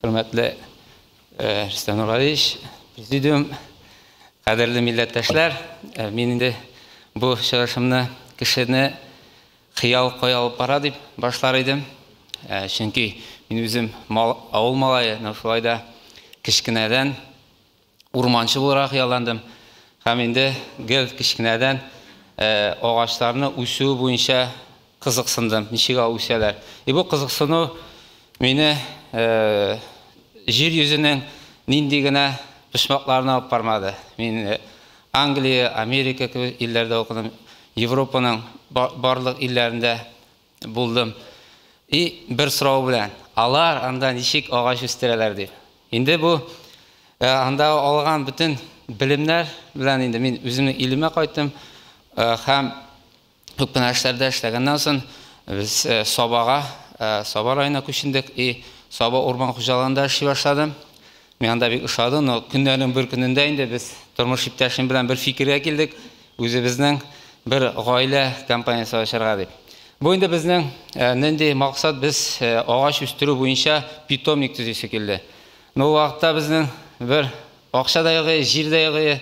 Хөрмәтле Рөстәм Нургалиевич, президиум, кадерле милләттәшләр, мин инде бу чыгышымны кешене хыял кая алып бара дип башлар идем. Чөнки мин үзем авыл малае, но шулай да кечкенәдән урманчы буларак хыялландым. Һәм инде гел кечкенәдән агачларны үсүе буенча кызыксындым, ничек алар үсәләр. И бу кызыксыну мине җир йөзенең нинди генә почмакларына алып бармады. Мин Англия, Америка кебек илләрдә укыдым, Европаның барлык илләрендә булдым. И бер сорау белән, алар анда ничек агач үстерәләр дип. Инде бу анда алган бөтен белемнәр белән инде мин үземнең илемә кайттым һәм күп кенә эшләрдә эшләгәннән соң без Сабага, Саба районына күчендек и Саба урман хуҗалыгында эшли башладым. Миңа анда бик ошады, но көннәрнең бер көнендә инде без тормыш иптәшем белән бер фикергә килдек, үзебезнең бер гаилә компаниясе ачарга дип. Бу инде безнең нинди максат, без агач үстерү буенча питомник төзисе килде. Но ул вакытта безнең бер акча да юк, җир дә юк.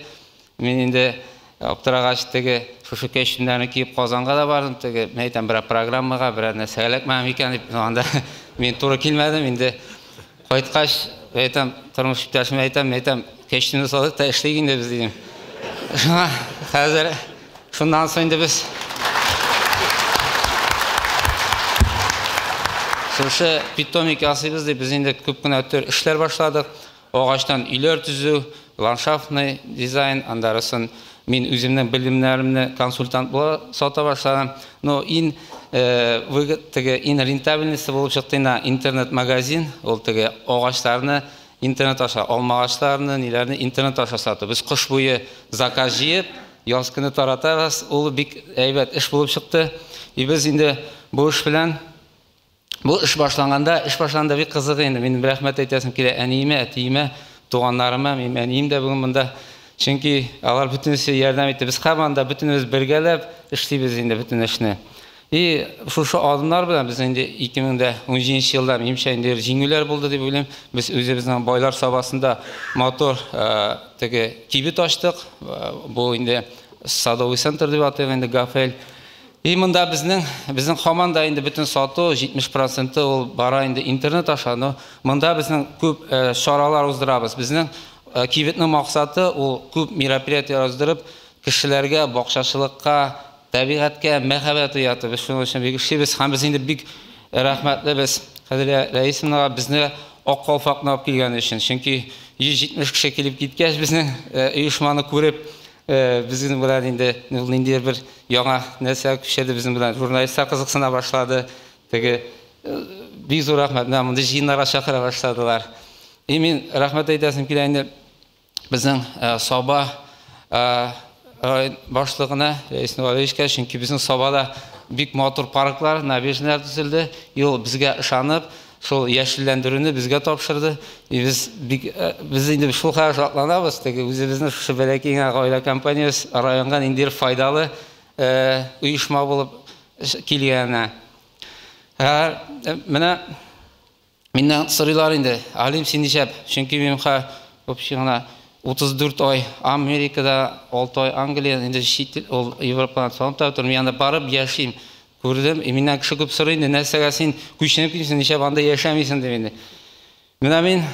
Мин инде аптырагач теге шушы костюмнарны киеп Казанга да бардым, теге мен әйтәм, берәр программага, берәр нәрсәгә эләкмәдем икән дип, но анда мин туры килмәдем инде. Кайткач, әйтәм, тормыш иптәшемә әйтәм, әйтәм, костюмны салдык та эшлик инде без дидем. Шуңа хәзер шуннан соң инде без шушы питомник ясыйбыз дип без инде күп кенә төр эшләр башладык. Агачтан өйләр төзү, ландшафтный дизайн, андарысын мин үземнең белемнәремне консультант була сата башладым. Но ин выгод теге ин рентабельности булып чыкты инде интернет-магазин, ул теге агачларны интернет аша, алма агачларны, ниләрне интернет аша сату. Без кыш буе заказ җыеп, яз көне таратабыз. Ул бик әйбәт эш булып чыкты. И без инде бу эш белән бу эш башланганда, эш башланганда бик кызык инде. Мин рәхмәт әйтәсем килә әниемә, әтиемә, туганнарыма, минем әнием дә бүген монда. Чөнки алар бөтенесе ярдәм итте. Без һаман да бөтенебез бергәләп эшлибез инде бөтен эшне. И шушы адымнар белән без инде 2017 елда минемчә инде җиңүләр булды дип уйлыйм. Без үзебезнең Байлар Сабасында матур теге кибет ачтык. Бу инде садовый центр дип атыйк инде, Гафель. И монда безнең һаман да инде бөтен сату 70% ул бара инде интернет аша, но монда безнең күп чаралар уздырабыз. Безнең кибетнең максаты ул күп мероприятиеләр уздырып, кешеләргә, бакчачылыкка, табигатькә мәхәббәт уяту. Без шуның өчен бик эшлибез һәм без инде бик рәхмәтлебез Кадрия Рәисовнага безне Ак калфакны алып килгән өчен. Чөнки 170 кеше килеп киткәч, безнең оешманы күреп, безнең белән инде ул ниндидер бер яңа нәрсә күчерде, безнең белән журналистлар кызыксына башлады. Теге бик зур рәхмәт, менә мондый җыеннарга чакыра башладылар. И мин рәхмәт әйтәсем килә инде безнең Саба район башлыгына, Рәис Нургалиевичка, чөнки безнең Сабада бик матур парклар, набережныйлар төзелде. И ул безгә ышанып, шул яшелләндерүне безгә тапшырды. И без бик, без инде шул хәл шатланабыз, теге үзебезнең шушы бәләкәй генә гаилә компаниясе районга ниндидер файдалы оешма булып килгәненә. Менә миннән сорыйлар инде, Алим, син нишләп? Чөнки мин ха, вообще гына 34 ай Америкада, 6 ай Англия, инде чит ил, ул Европадан салып та тормыйм, мин анда барып яшим. Күрдем, и миннән кеше күп сорый инде, нәрсәгә син күченеп килсең, нишләп анда яшәмисең дип инде. Менә мин,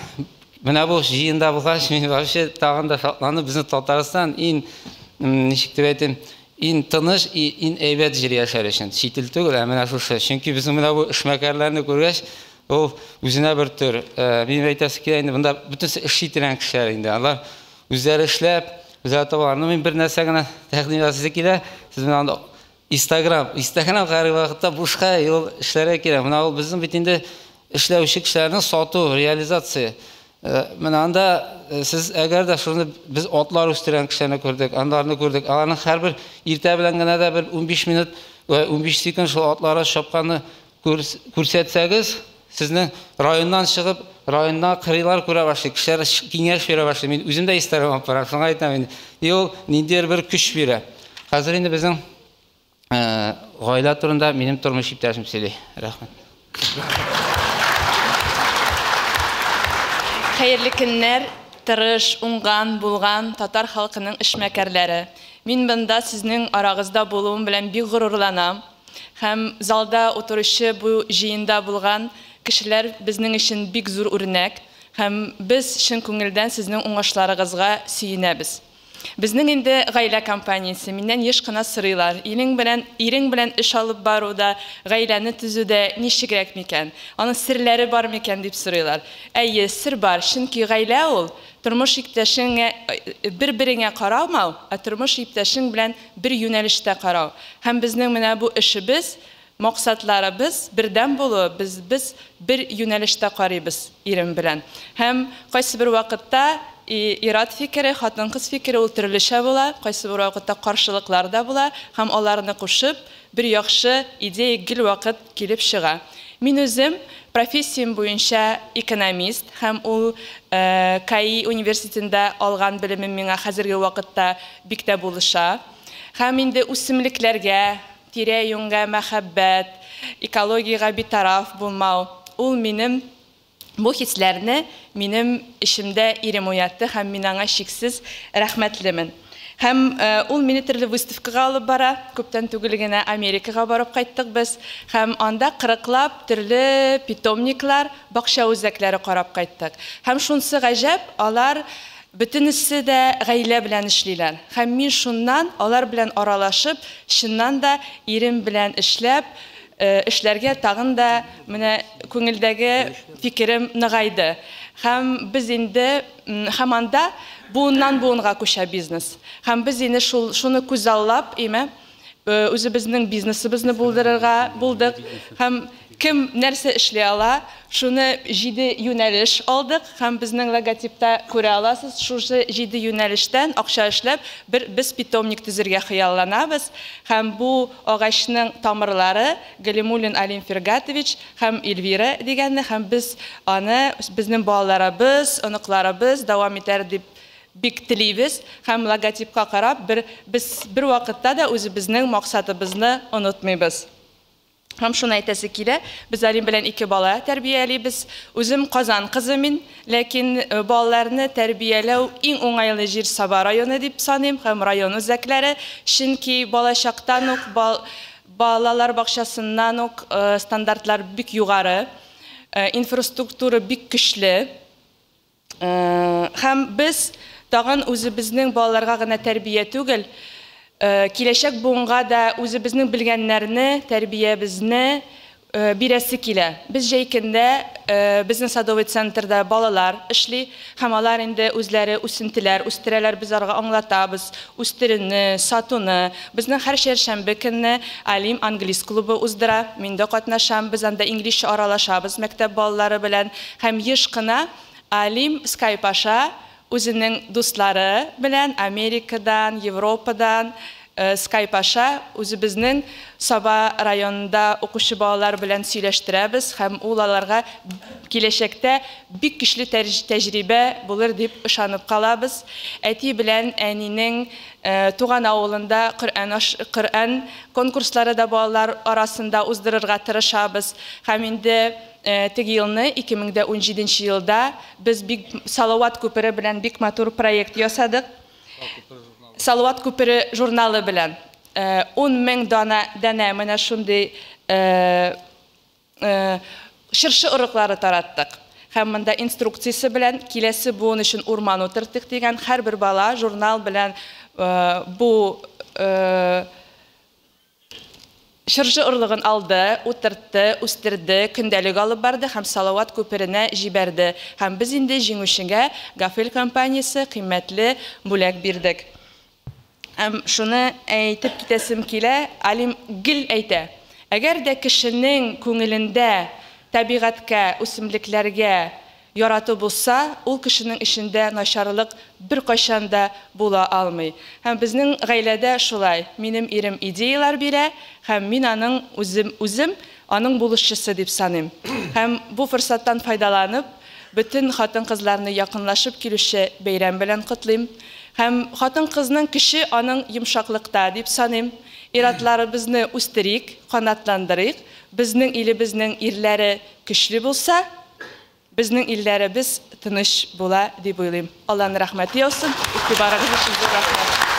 менә бу җыенда булгач, мин вообще тагын да шатланып, безнең Татарстан иң, ничек дип әйтим, иң тыныч и иң әйбәт җир яшәр өчен. Чит ил түгел, ә менә шушы. Чөнки безнең менә бу эшмәкәрләрне күргәч, ул үзенә бер төр. Минем әйтәсе килә инде, монда бөтенесе эшли торган кешеләр инде. Алар үзләре эшләп, үзләре табалар. Ну, мин бер нәрсә генә тәкъдим итәсе килә. Сез менә анда Инстаграм, Инстаграм хәзерге вакытта бушка ул эшләргә кирәк. Менә ул безнең бит инде эшләүче кешеләрнең сату, реализация. Менә анда сез әгәр дә шуны без атлар үстергән кешеләрне күрдек, андарны күрдек. Аларның һәрбер иртә белән генә дә бер 15 минут, 15 секунд шул атлары чапканны күрсәтсәгез, сезнең районнан чыгып, районнан кырыйлар күрә башлый, кешеләр киңәш бирә башлый. Мин үзем дә Инстаграм алып барам, шуңа әйтәм инде. И ул ниндидер бер көч бирә. Хәзер инде безнең гаилә турында минем тормыш иптәшем сөйли. Рәхмәт. Хәерле көннәр, тырыш, уңган, булган татар халкының эшмәкәрләре. Мин монда сезнең арагызда булуым белән бик горурланам. Һәм залда утыручы, бу җыенда булган кешеләр безнең өчен бик зур үрнәк. Һәм без чын күңелдән сезнең уңышларыгызга сөенәбез. Безнең инде гаилә компаниясе. Миннән еш кына сорыйлар: ирең белән, ирең белән эш алып баруда, гаиләне төзүдә ничегрәк микән? Аның серләре бар микән, дип сорыйлар. Әйе, сер бар, чөнки гаилә ул тормыш иптәшеңә бер-береңә карамау, ә тормыш иптәшең белән бер юнәлештә карау. Һәм безнең менә бу эшебез, максатларыбыз бердәм булу, без бер юнәлештә карыйбыз ирем белән. Һәм кайсы бер вакытта ир-ат фикере, хатын-кыз фикере ул төрлечә була, кайсы бер вакытта каршылыклар да була, һәм аларны кушып, бер яхшы идея гел вакыт килеп чыга. Мин үзем профессиям буенча экономист, һәм ул КАИ университетында алган белемем миңа хәзерге вакытта бик тә булыша. Һәм инде үсемлекләргә, тирә-юньгә мәхәббәт, экологиягә битараф булмау, ул минем бу хисләрне минем эчемдә ирем уятты, һәм мин аңа чиксез рәхмәтлемен. Һәм ул мине төрле выставкага алып бара. Күптән түгел генә Америкага барып кайттык без. Һәм анда кырыклап төрле питомниклар, бакча үзәкләре карап кайттык. Һәм шунысы гаҗәп, алар бөтенесе дә гаилә белән эшлиләр. Һәм мин шуннан алар белән аралашып, чыннан да ирем белән эшләп, эшләргә тагын да менә күңелдәге фикерем ныгайды. Һәм без инде һәм анда буыннан буынга күчә бизнес. Һәм без инде шул шуны күзаллап, име, үзебезнең бизнесыбызны булдырырга булдык. Һәм кем нәрсә эшли ала, шуны җиде юнәлеш алдык, һәм безнең логотипта күрә аласыз, шушы җиде юнәлештән акча эшләп, бер без питомник төзергә хыялланабыз. Һәм бу агачның тамырлары Галимуллин Алим Фергатович һәм Эльвира дигәнне, һәм без аны безнең балаларыбыз, оныкларыбыз дәвам итәр дип бик телибез. Һәм логотипка карап, бер без бер вакытта да үзебезнең максатыбызны онытмыйбыз. Һәм шуны әйтәсе килә, без Алим белән ике бала тәрбиялибез. Үзем Казан кызы мин, ләкин балаларны тәрбияләү иң уңайлы җир Саба районы дип саныйм, һәм район үзәкләре, чөнки балачактан ук балалар бакчасыннан ук стандартлар бик югары, инфраструктура бик көчле. Һәм без тагын үзебезнең балаларга гына тәрбия түгел, киләчәк буынга да үзебезнең белгәннәрне, тәрбиябезне бирәсе килә. Без җәй көндә безнең садовый центрда балалар эшли, һәм алар инде үзләре үсентеләр үстерәләр, без аларга аңлатабыз үстерүне, сатуны. Безнең һәр чәршәмбе көнне Алим английс клубы уздыра, мин дә катнашам, без анда инглизчә аралашабыз мәктәп балалары белән, һәм еш кына Алим Skype аша үзенең дуслары белән Америкадан, Европадан Skype аша үзебезнең Саба районында укучы балалар белән сөйләштерәбез, һәм ул аларга киләчәктә бик көчле тәҗрибә булыр дип ышанып калабыз. Әти белән әнинең туган авылында Коръән конкурслары да балалар арасында уздырырга тырышабыз. Һәм инде теге елны, 2017 елда без бик Салават күпере белән бик матур проект ясадык. Салават күпере журналы белән 10 мең дана дәнә менә шундый чыршы орлыклары тараттык. Һәм монда инструкциясе белән киләсе буын өчен урман утырттык дигән һәрбер бала журнал белән бу чыршы орлыгын алды, утыртты, үстерде, көндәлек алып барды һәм Салават күперенә җибәрде. Һәм без инде җиңүчегә Гафель компаниясе кыйммәтле бүләк бирдек. Һәм шуны әйтеп китәсем килә, Алим гел әйтә: әгәр дә кешенең күңелендә табигатькә, үсемлекләргә ярату булса, ул кешенең эчендә начарлык бер кайчан да була алмый. Һәм безнең гаиләдә шулай. Минем ирем идеялар бирә, һәм мин аның үзем аның булышчысы дип саныйм. Һәм бу форсаттан файдаланып, бөтен хатын-кызларны якынлашып килүче бәйрәм белән котлыйм. Һәм хатын-кызның көче аның йомшаклыкта дип саныйм. Ир-атларыбызны үстерик, канатландырыйк. Безнең илебезнең ирләре көчле булса, безнең илләребез тыныч була дип уйлыйм. Алланың рәхмәте яусын, игътибарыгыз өчен зур рәхмәт.